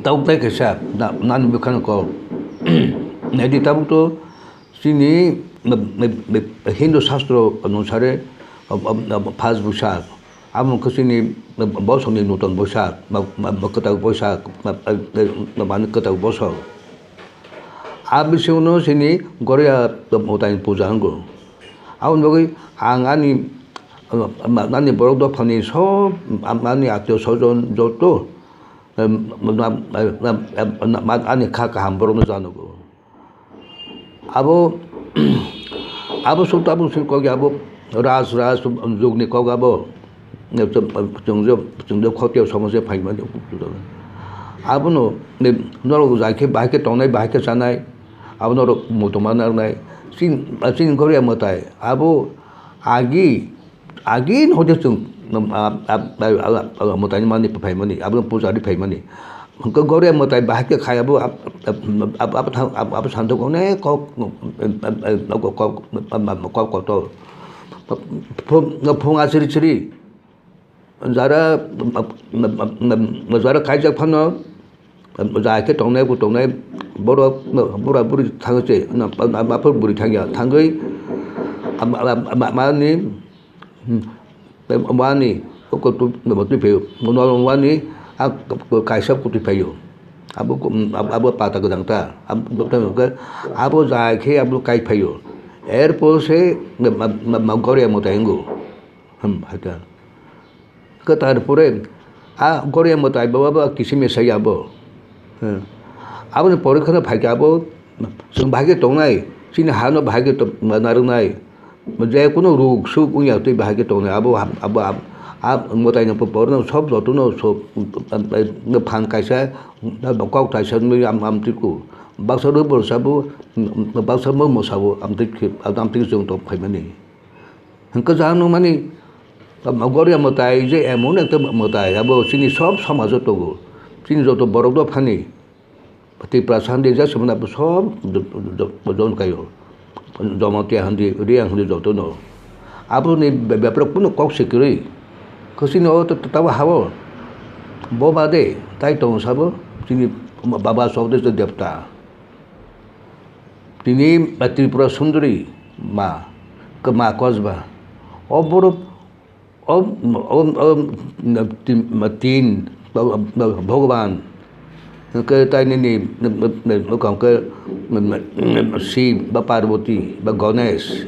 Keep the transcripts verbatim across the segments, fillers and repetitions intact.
Tabuk tai kaisa na-, nani bwkhano kok. Naidi tabuk to chini, Hindu sastro onusare, phas bwsak. Abo wngkha chini bosongni nuton bwsak, ba, ba, ba kwtal bwsak, ba, ba, ba, ba, kwtal bosong. A bisingno chini Goria mwtai puja wngo. Aboni bagwi ang ani, ani borok dophani sob, ani atio sojon joto, em, em, em, em, em, em, ani kha kaham borokno janogo. Abo, abo suk tabuk suk kok abo ras, ras jugni kok abo. Chwng, chwng, chwng khotio somoso phaimani. Abono norok jai khe bahai khe tongnai, bahai khe chanai, abo norok mutuma nangnai. Chini, chini Goria mwtai abo agi, agi no hote chwng, um, a, a, mwtaini mani phaimani, abo pujari phaimani. Hwnkhe Goria mwtai bahai khe khai abo, ab-, ab-, ab-, abo thang-, ab-, abo santok onek kok, kok, kok, kok kotor. Phung, phung asiri siri. Jara, jara kaijak phano, jai khe tongnai bo tongnai, borok, bura buri thangwi se, aphuru buri thangya, thangwi, mani, wani, twi phaio, wani, a, kaisa kutwi phaio. Abo, abo pata kwdang ta, abo jai khe abo kai phaio. Erpor se, Goria mwtai wngo. Hmm, hai ta. Khe tar pore a Goria mwtai bo, bo kisim ya saya bo. Hmm. Aboni pore kheno phai khe abo chwng bahai khe tongnai, chini hano bahai khe to-, narwknai. Je kuno ruk suk wngya twi bahai khe tongnai. Abo, abo, ab-, a mwtai no pore no sob joto no sob, phan kaisa, kok kaisa nwi am, am twi ku. Baksa rwi bo sabo, baksa mo mo sabo am twi khe, am twi chwng tong phaimani. Hwnkhe jang nukmani, Goria mwtai je emon ekta mwtai, abo chini sob somajo tongo. Chini joto borok dophani, Tiprasa hwnwi je swmana abo sob jon kaio. Jamatia hwnwi, Reang hwnwi jotono. Aboni be-, bepre kunu kok se kwrwi. Khe chini o to, to, tabo hao. Bo bade tai tongo sabo chini baba Chokdeswar Debta. Tini Tripura Sundari ma, ma kosba. O borok, o, o, o, tin, tin, Bhagwan, hwnkhe tai nini, hwnkhe Shiv, ba Parvati, ba Ganesh.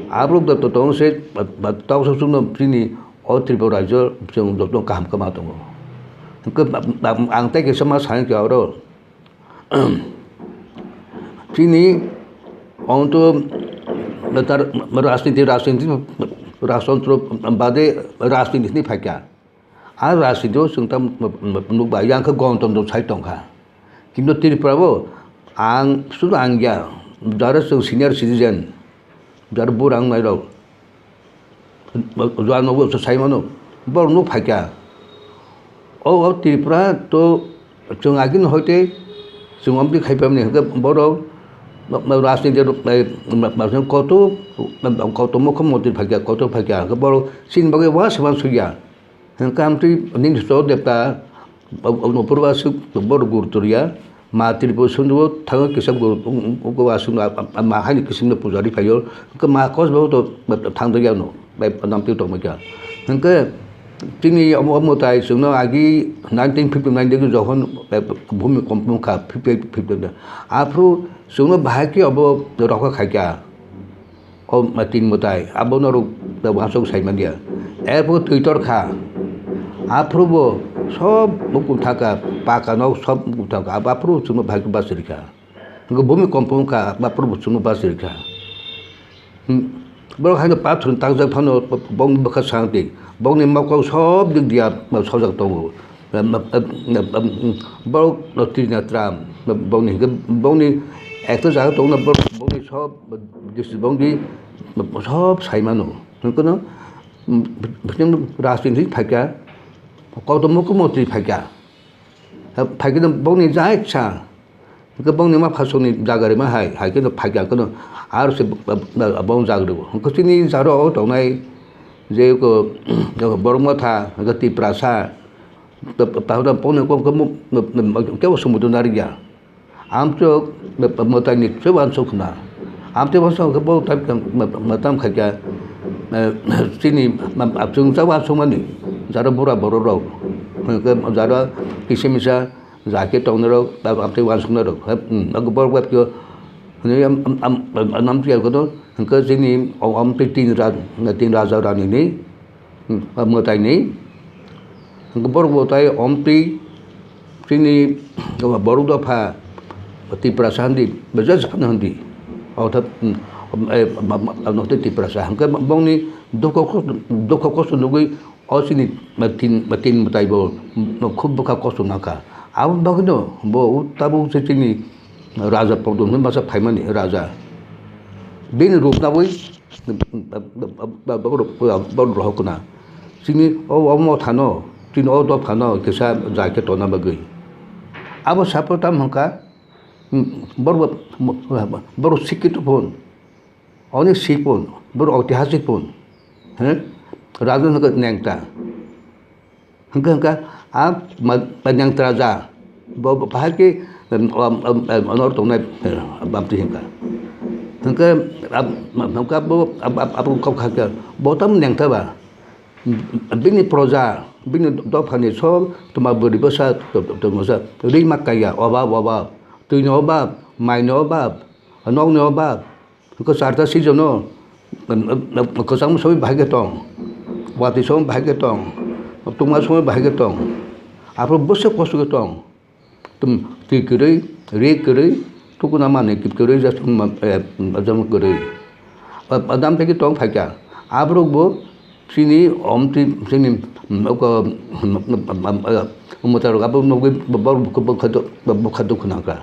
Aborok joto tong se, ba, ba, toksa chukno chini o Tripura rajyo chwng joto kaham khe ma tongo. Hwnkhe ang tai kaisa ma sai khe oro. Chini, onto, tar, rajniti, rajniti, rajtantro bade rajniti ni phaikha. A rajniti o chwng tam nukba, yang khe gonotontro sai tongkha. Kintu Tripura o ang, sudu ang ya, jara chwng senior citizen, jara bura wngnairok, Juan no bo sai mano, borok no phaikha. O, o Tripura to chwng agini hoite chwng omtwi khai phaimani hwnkhe borok rajniti rok koto, koto mukhyamantri phaikha, koto phaikha hwnkhe borok chini bagwi wa se uansukya. Hwnkhe amtwi nini so debta, Nupur wasuk borok guru turiya, ma Tripura Sundari o thango kisa guru, wasuk ma haini kisimno pujari phaio, hwnkhe ma kosbo to thangjakya no, bai namtwi tongbaikha. Hwnkhe chini omo, omo tai chwngno agi nineteen fifty nine degi jokhon bhumi kompo wngkha, fifty eight, fifty nine, aphuru chwngno bahai khe obo rokha khaikha. O tin mwtai, abo norok uansuk sai manya. Erpor twi tor kha. Aphuru bo sob mukum thaka, paka nok sob mukum thaka. Abo aphuru chwngno bhai khe bachirikha. Hwnkhe bhumi kompo wngkha, aphuru bo chwngno bachirikha. Hmm. Borok haino pathor ni takjak phano bongni bwkha santi. Bongni mokol sob dik dia sojak tongo. Borok Trinath Ram, bongni hwnkhe bongni ekta jaga tongna borok bongni sob district bongni sob sai mano. Hwnkhe no, rajniti phaikha, kotor mukhyamantri phaikha. Phaikhe no bongni jai kisa. Hwnkhe bongni ma phasongni jaga rima hai, hai kheno phaikha kheno aro se bong jaga rwo. Hwnkhe chini jaro o tongnai je ko borok motha, hwnkhe Tiprasa, Tahura pone kom kom kebo sumudu narya. Amtio mwtai ni se wansuk khna. Amtio wansuk khe bo tam tam khaikha, chini absung sa wansuk mani. Jara bura borok rok. Jara kisa misa ja khe tongnai rok, amtio wansuk nai rok. Borok web kyo. Namtio kono hwnkhe chini amtwi tin raja rani ni. Mwtai ni. Hwnkhe borok bo tai omtwi chini borok dopha Tiprasa hindi, beja japhano hindi. Orthat, hmm, eh, ma-, ma-, ma-, Tiprasa. Hwnkhe bongni dukho kosto, dukho kosto nugwi o chini tin, tin mwtai bo khub bwkha kosto nangkha. Abo bagwino bo tabuk se chini raja Podon hwnwi masa phaimani raja. Bini rup nabwi Borok rohor khna. Chini o, o mothano, chini o dophano kisa ja khe tona bagwi. Abo sapo tam hwnkha, borok, borok sikito phun, onek sik phun, borok oitihasik phun. He? Raja hwnkha nengta. Hwnkhe hwnkha a ma-, ma-, nengtra ja. Bo, bo bahai khe, em, om, om, em, onor tongnai, eh, bamtwi hwnkha. Hwnkhe ab-, ma-, hwnkha bo ab-, ab-, abo kok kha khe bo tamo nengta ba. Bini proja, bini dophani sob toma bwrwi bwsa to-, to-, tongmasa rwi ma kaiya, obab, obab, twini obab, maini obab, nokni obab. Kwchar ta season o, kwchangma somoi bahai khe tong, watwi somoi bahai khe tong, tungma somoi bahai khe tong, aphuru bwswk kosto khe tong. Twi kwrwi, ri kwrwi, tukuna manwi kwrwi, jat kwrwi. Adam thai khe tong phaikha. Aborok bo Chini omtwi, chini, mm, oko, mm, mm, mwtarok abo nugwi bo, bo, bo, bwkha dukhu nangkha.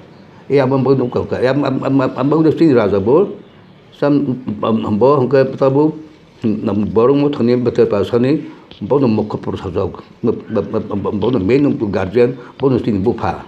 E abo bo nukha kha. E abo, abo, abo, abo, abo chini raja bo, sam, mm, bo hwnkhe tabuk, mm, borok mwthangni bwtwi pasani bono mokho poro sajak. Bono main guardian, bono chini bupha.